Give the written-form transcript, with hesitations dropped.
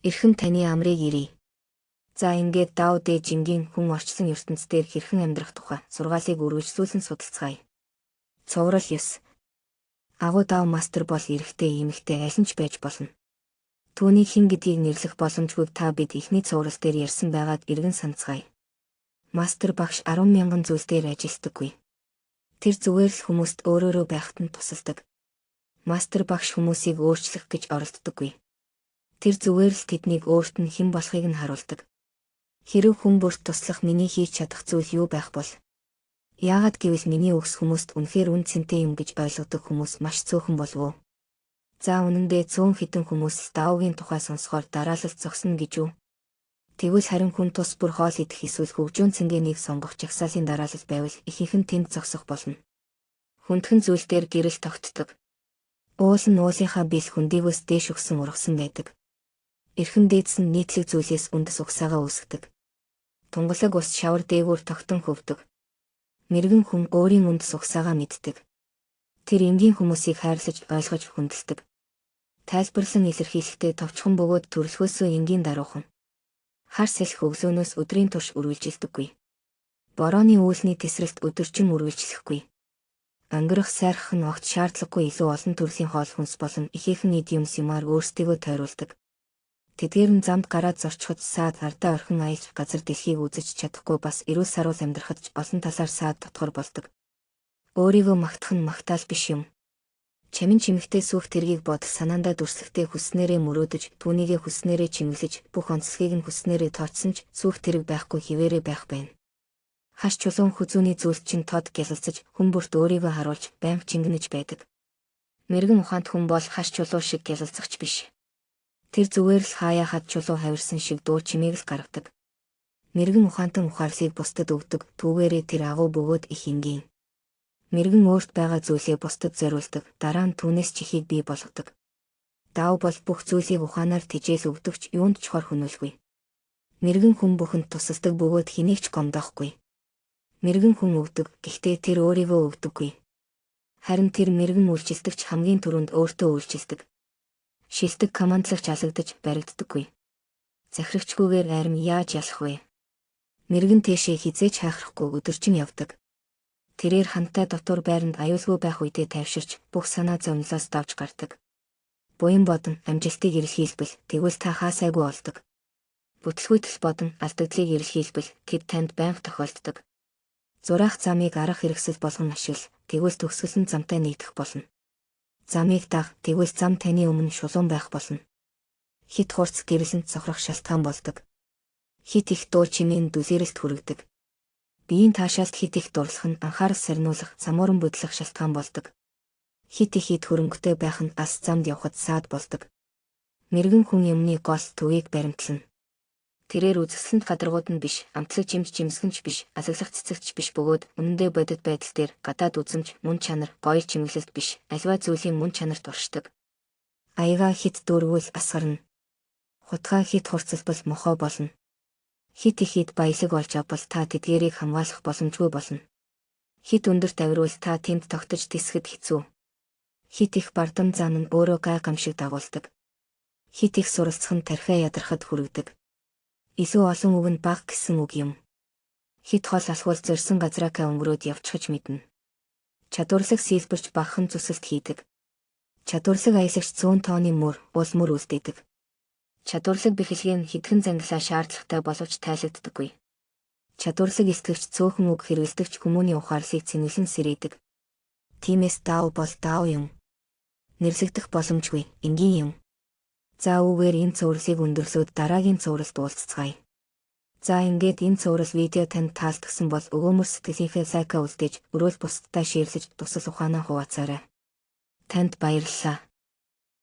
Эрхэм таны амрыг ирье. За ингээд Дао Дэ Жингийн хүн орчлон ертөнц дээр хэрхэн амьдрах тухай сургаалыг үргэлжлүүлэн судалцгаая. Цуврал 9. Агуу Дао мастер бол эрэгтэй, эмэгтэй аль нь ч байж болно. Түүнийг хэн гэдгийг нэрлэх боломжгүйг та бид эхний цуврал дээр ярьсан байгааг эргэн санацгаая. Мастер багш 10 мянган зүйл дээр ажилдаггүй. Тэр зүгээр л хүмүүст өөрөөрөө байхад нь тусалдаг. Мастер багш хүмүүсийг өөрчлөх гэж оролддоггүй. Тэр зүгээр л тэднийг өөрт нь хэн болохыг нь харуулдаг. Хэрэв хүн бүрт туслах миний хийж чадах зүйл юу байх бол? Яагаад гэвэл миний үгс хүмүүст үнэхээр үнэ цэнтэй юм гэж ойлгодог хүмүүс маш цөөхөн болов уу? За үнэндээ цөөн хэдэн хүмүүс л Даогийн тухай сонсохоор дараалалд зогсно гэж үү? Тэгвэл харин хүн тус бүр хоол идэх эсвэл хөгжөөн цэнгээ нэг сонгох жагсаалын дараалал байвал ихэнх нь тэнд зогсох болно. Хүндхэн зүйл дээр гэрэл тогтдог. Уул нь уулынхаа бэлэг хөндийгөөс дээш өгсөн ургасан байдаг. Эрхэм дээдс нь нийтлэг зүйлээс үндэс угсаагаа үүсгэдэг. Тунгалаг ус шавар дээгүүр тогтон хөвдөг. Мэргэн хүн өөрийн үндэс угсаагаа мэддэг. Тэр энгийн хүмүүсийг хайрлаж ойлгож хүндэлдэг. Тайлбарлан илэрхийлэхдээ товчхон бөгөөд төрөлхөөсөө энгийн даруухан. Хар салхи өглөөнөөс өдрийн турш үргэлжилдэггүй. Борооны үүлний тэсрэлт өдөржин үргэлжлэхгүй. Ангирах сайрхах нь огт шаардлагагүй илүү олон төрлийн хоол хүнс болон ихээхэн эд юмс юмаар өөрсдийгөө тойруулдаг. Тэдгээр нь замд гараад зорчиход саад ардаа орхин аялж газар дэлхийг үзэж чадахгүй бас эрүүл саруул амьдрахад ч олон талаар саад дотгор болдог. Өөрийгөө магтах нь магтаал биш юм. Чамин чимэгтэй сүйх тэргийг бодол санаандаа дүрслэхдээ хүсснээрээ мөрөөдөж, түүнийгээ хүсснээрээ чимэглэж, бүх онцлогийг нь хүсснээрээ тооцсон ч сүйх тэрэг байхгүй хэвээрээ байх байна. Хаш чулуун хүзүүний зүйлд чинь тод гялалзаж, хүн бүрт өөрийгөө харуулж, байнга чингэнэж байдаг. Мэргэн ухаант хүн бол хаш чулуу шиг гялалзахч биш. Тэр зүгээр л хаяа хад чулуу хавирсан шиг дуу чимээг л гаргадаг. Мэргэн ухаантан ухаарлыг бусдад өгдөг, түүгээрээ тэр агуу бөгөөд их энгийн. Мэргэн өөрт байгаа зүйлээ бусдад зориулдаг, дараа нь түүнээс чихийг бий болгодог. Дао бол бүх зүйлийг ухаанаар тэжээл өгдөг ч юунд ч хор хөнөөлгүй. Мэргэн хүн бүхэнд тусалдаг бөгөөд хэнийг ч гомдоохгүй. Мэргэн хүн өгдөг, гэхдээ тэр өөрийгөө өгдөггүй. Харин тэр мэргэн үйлчилдэг ч хамгийн түрүүнд өөртөө үйлчилдэг. Шилдэг командлагч алагдаж баригддаггүй. Захирагчгүйгээр арми яаж ялах вэ? Мэргэн тээшээ хэзээ ч хайхрахгүй өдөржин явдаг. Тэрээр хантай дотуур байранд аюулгүй байх үедээ тайвширч бүх санаа зовнилоос давж гардаг. Буян бодон амжилтыг эрэлхийлбэл тэгвэл та хаасайгүй олдог. Бүтлгүүтэл бодон алдагдлыг эрэлхийлбэл тэд танд байнга тохиолддог. Зураах замыг арга хэрэгсэл болгон ашигла, тэгвэл төгсгөл нь замтай нэгдэх болно. Замыг даг, тэгвэл зам таны өмнө шулуун байх болно. Хэт хурц гэрлэнт сохрох шалтгаан болдог. Хэт их дуу чимээ нь дүлээрэлт хүргэдэг. Биеийн таашаалт хэт их дурлах нь анхаарал сарниулах, самууран будлах шалтгаан болдог. Хэт их эд хөрөнгөтэй байх нь алс замд явхад саад болдог. Мэргэн хүн юмны гол төвийг баримтлана. Тэрээр үзэсгэлэнт гадаргууд нь биш, амтлаг чимж жимсгэн ч биш, алглах цэцэгч биш бөгөөд үнэндээ бодит байдал дээр гадаад үзэмж, мөн чанар, гоёл чимэглэлт биш, аливаа зүйлийн мөн чанарт оршдог. Аягаа хэт дүүргүүл асгарна. Хутгаа хэт хурцлбал мохоо болно. Хэт их эд баялаг олж авбал та тэдгээрийг хамгаалах боломжгүй болно. Хэт өндөрт авируул та тэнд тогтож тэсгэд хэцүү. Хэт их бардам зан нь өөрөө гай гамшиг дагуулдаг. Хэт их суралцах нь тархиа ядрахад хүргэдэг. Илүү олон үг нь бага гэсэн үг юм. Хэт хол алхвал зорьсон газраакаа өнгөрөөд явчихаж мэднэ. Чадварлаг сийлбэрч багахан зүсэлт хийдэг. Чадварлаг аялагч зөөн тооны мөр, уул мөр үлдээдэг. Чадварлаг бэхэлгээ нь хэдхэн зангилаа шаардлагатай боловч тайлагддаггүй. Чадварлаг илтгэгч цөөхөн үг хэрэглэдэгч хүмүүний ухаарлыг цэнэглэн сэрээдэг. Тиймээс Дао бол Дао юм. Нэрлэгдэх боломжгүй, энгийн юм. За үүгээр энэ цувралыг өндөрлөөд дараагийн цувралд уулзацгаая. За ингээд энэ цуврал видео танд таалагдсан бол өгөөмөр сэтгэлийнхээ лайкаа үлдээж, өрөөл бусдтай share лэж тусал ухаанаа хуваалцаарай. Танд баярлалаа.